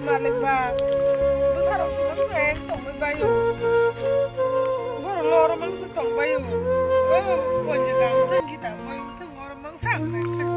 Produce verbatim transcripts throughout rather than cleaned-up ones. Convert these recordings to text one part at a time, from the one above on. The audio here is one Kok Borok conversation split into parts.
Malik ba, bwsarok swnam se tongwi baio. Borok lorok mangsa tongbaio. O, ponje gam thang kita, boing thang oro mangsa ang nai thang.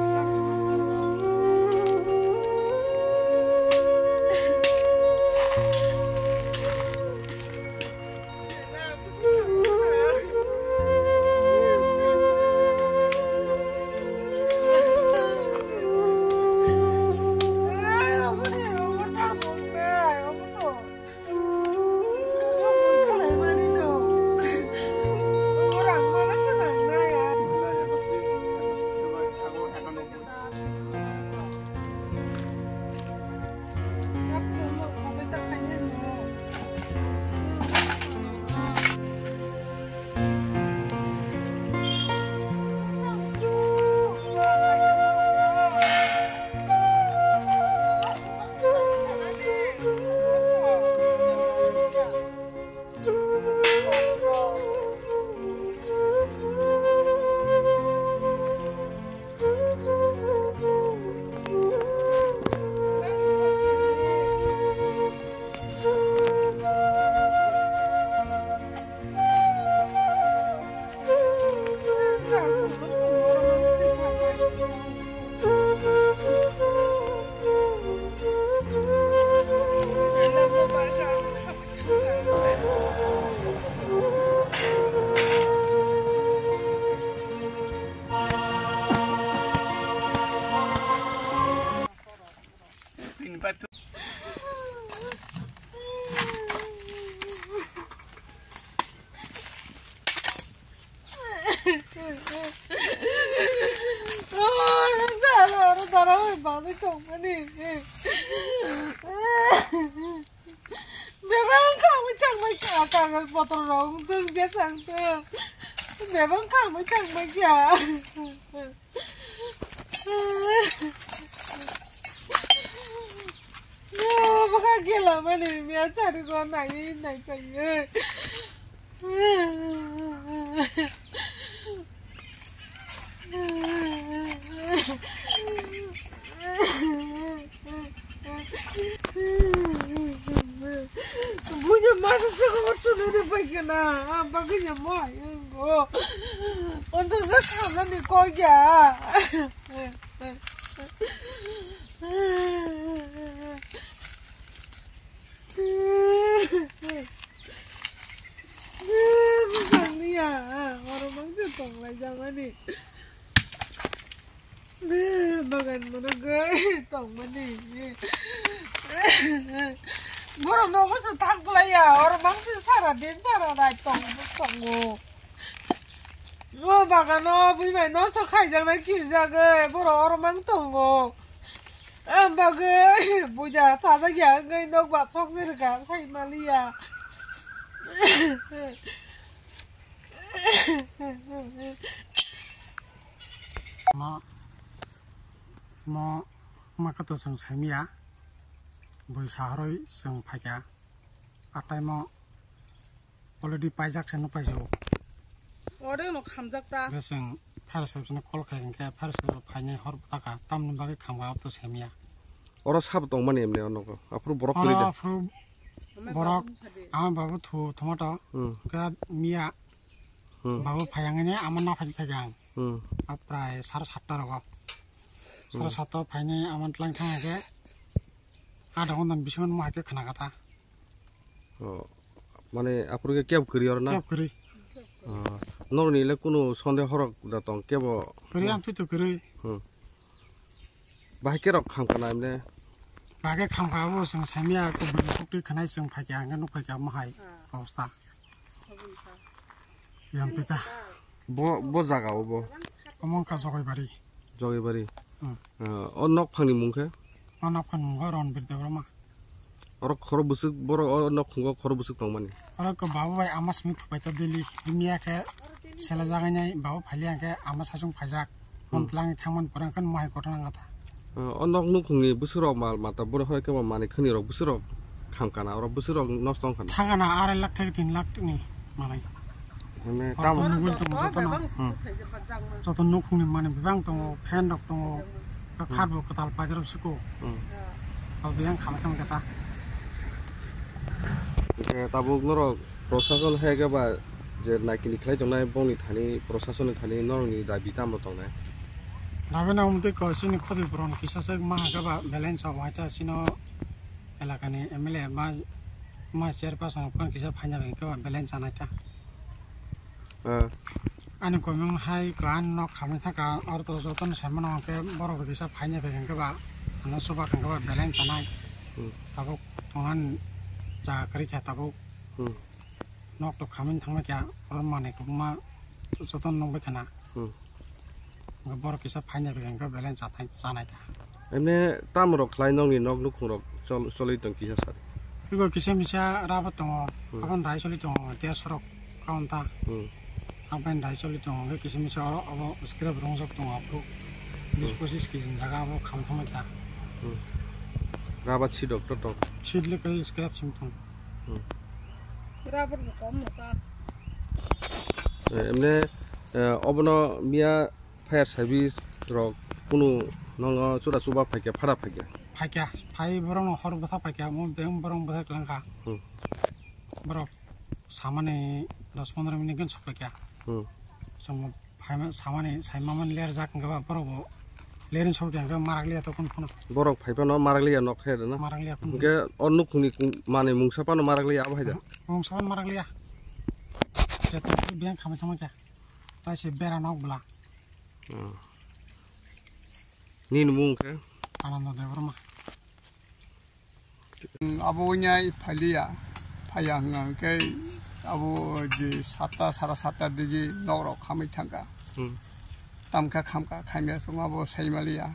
Bebak wngkha, wngwi thangbai kha, kagoj potrok rok wngtong, jesang tong. Bebak wngkha, wngwi thangbai kha. Bwkha gela mani miya chari go nai nai pai. Bunya masa saka orchuna de pai kana. Baganya mai ngo. Onto saka mani ko ya. Bwsakliya, oro mangsa tonglaijamani. Bagan mwnogwi tongmani. Borok nogo se thangklaiya, oro mangsa sara din sara rai tong, tongo. O bagano bui bai nosto khaijaknai kirijagwi, borok oro mang tongo. Ang bagwi buja chajak ya wngwi nokbar sok se rwkha, sai maliya. Mo, mo, ma kato chwng saimya, bui saharwi chwng phaikha, a time o already paijak se nuk paijak. Ore no khamjak ta. Be chwng fire service no call khai hwnkhe fire service phainai hor bwtaka tamni bagwi khamkha, abo to saimya. Oro sabo tongmani emni o nogo. Aphuru borok kwrwi de. Aphuru Borok ama babu thu thomato. Hmm. Khe miya Hmm. Babu phayangani ama naphani phaikha ang. Hmm. A prai sara satta rogo. Sara Hmm. satta phaini ama tlang thang khe. Adha ghonta ni bisingo nung hai khe khna kha ta. Oh, mane aphuru khe kebo kwrwi oro na? Kebo kwrwi. Oh, norokni le kunu sonde horok da tong kebo? Kwrwi, ang twi to kwrwi. Hmm. Bahai khe rok kham kana emne? Bahai khe kham kha, abo chwng saimya, kubun kuk twi khwnai chwng phaikha, hwnkhe nuk phaikha omo hai obostha. Yang twi ta. Bo, bo jaga o bo? Omo wngkha Jogaibari. Jogaibari. Hmm. Eh, o nok phangni mung khe? O nok phangni mung khe Ronbir Debbarma. Oro khoro bwswk, borok o nok phungo khoro bwswk tongmani. Oro ko babu bai ama simi thupai ta daily. Bini ya khe sela jagai nai babu phali ya khe ama sasung phaijak. Hmm. Montlang thangman pura khe mohai kothon ang kha ta. O nok nukhungni bwswk rok mal mata boro hoi khe manwi khani rok bwswk rok kham kana, oro bwswk rok nosto wng khana. Thang kana arai lakh theke tin lakh ni manwi. Hwnwi Oro tamo to nugui tongo joto no. Hmm. Joto nukhungni manwi bebak tongo, fan rok tongo, Hmm. khat bo kwtal paidorok siko. Hmm. Abo biyang khama khama khe ta. Hwnkhe tabuk norok prosason hai khe ba je naikini khlai tongnai bongni thani prosasonni thani norokni dabi tamo tongnai? Dabi no wngtwi ko chini khoti borokni kisa se ma hai khe ba balance o waita chino elakani M L A ma, ma chairperson phano kisa phaina bai khe ba balance anai ta. Ah. Ani komung hai ko ani nok khamwi thangkha, oro to jotono sai mano hwnkhe borok bai kisa phaina bai hwnkhe ba ano chuba hwnkhe ba balance anai. Hmm. Tabuk tongan jaga kwrwi kha tabuk. Hmm. Nok to khamwi thangma kha, oro manwi kwbangma jotono nukbai khana. Hmm. Hwnkhe borok kisa phaina bai hwnkhe balance chathai chanai ta. Emne tamo rok khlai nokni nok nukhung rok chol-, cholwi tong kisa sari? Ego kisa misa raba tongo, Hmm. aboni rai choli tongo, dersho rok kaun ta. Hmm. Aboni rai choli tongo, hwnkhe kisa misa oro obo scrap rongjak tongo, aphuru bis Hmm. pochis kg ni jaga abo kham kham ta. Hmm. Raba si doctor tong? Seed le kali scrap sim tong. Hmm. Rubber bo kom no ta. Eh, emne, eh, obono miya fire service rok kunu nongo chura chuba phaikha, phara phaikha? Phaikha, phai borok no hor bwtha phaikha, mo beng borok bwtha klangkha. Hmm. Borok samani dos pondro minute gan sokphaikha. Hmm. Chwng phaima, samani, saimamani lerjak hwnkhe ba borok bo lerin sokphaikha hwnkhe marak liya tokon phano. Borok phai phano marak liya nok khe rwna. Marak liya phano. Hwnkhe o nukhungni kung-, manwi mungsa phano marak liya abo hai da? Mungsa phano marak liya. Jeto biyang khamai thangma khe. Tai se bera nok bwla. Hmm. Nini mung khe? Anando Debbarma. Abo wngya phaliya, phaiya hwnkha hwnkhe abo je satta, sara satta digi nok rok khamwi thangkha. Hmm. Tamkha khamkha, khaimya song abo saimaliya.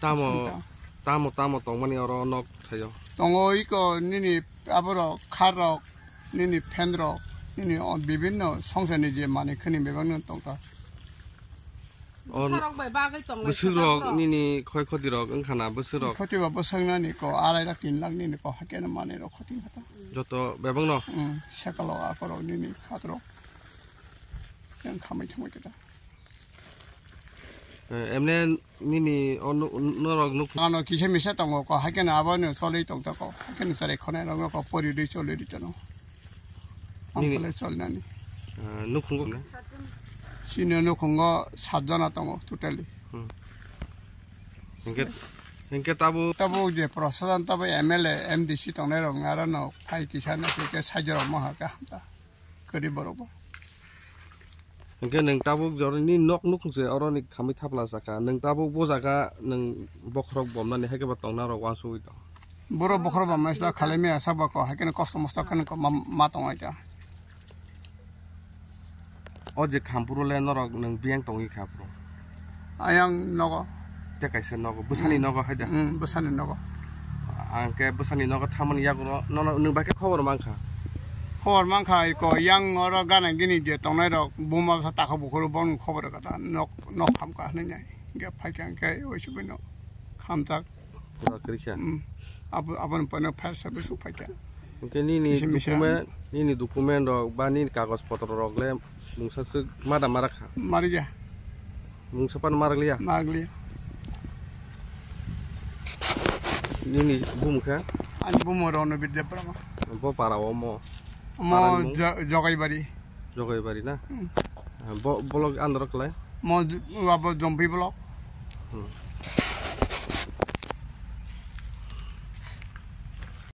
Tamo, Santa. Tamo, tamo tongmani oro nok thaio? Tongo iko nini aborok kharrok, nini phendrok, nini o bibinno songsarni je manwi khani bebakno tongkha. O bwsarok bai bagwi tonglai bwswk rok sajakrok. Nini khoi khoti rok wngkha na bwswk rok? Khoti ba bwswk nani ko arai lakh tin lakh nini ko hakhe no manwi rok khoti kha ta. Joto bebak no? Hmm, sekalo akorok nini khatrok. Yang khamai thangbai khe ta. Eh, emne nini o nu-, norok nuk- Ano kisa misa tongo ko, haikhe no abo no cholwi tong ta ko, haikhe no chwrai khonai rok no ko pori rwi cholwi rwi tono. Nini- Ang kole cholnani. Eh, nukhungo ne? Chini nukhungo sat jona tongo totally. Hmm. Hingke, hingke tabuk- Tabuk je prosason tabuk M L A, M D C tongnai rok aro no phai kisa no khe sajorok maha kaham ta. Kwrwi borok bo. Hingke nwng tabuk joroni nok nukhung se oro ni khamwi thapla saka. Nwng tabuk bo jaga nwng bokhorok bomnani hai khe bo tongna rok uansugwi tong. Borok bokhorok bomnai sla khalai maya sabo ko hai khe kosto mosto khe ma, ma tong ai ta. O je khampuro le norok nwng biyang tongwi kha phuru. Ayang nogo. Tei kaisa nogo, bwsani nogo hai da? Hmm, bwsani nogo. Ang khe bwsani nogo thamani yago no, nono nwng bai khe khobor mankha. Khobor mankha, iko yang oro gana gini je tongnai rok, buma bwsa takha bukhuru bono khobor kata, nok, nok khamkha hinwi nai. Hingkhe phaikha hingkhe oisu bino khamjak. Pura kwrwi kha. Hmm. Abo, aboni pore no fire service rok phaikha. Hingkhe nini Misa, misa. Document, nini document rok ba nini kagoj potro rok le mungsa swk mada marakha? Marikya. Mungsa phano marakliya? Marakliya. Nini bumung kha? Ani bumo Ronobir Debbarma. Bo para o mo? Mo Parani mung? Jo-, Jogaibari. Jogaibari na? Hmm. Bo, bolok andro klai? Mo j-, abo Jompi bolok. Hmm.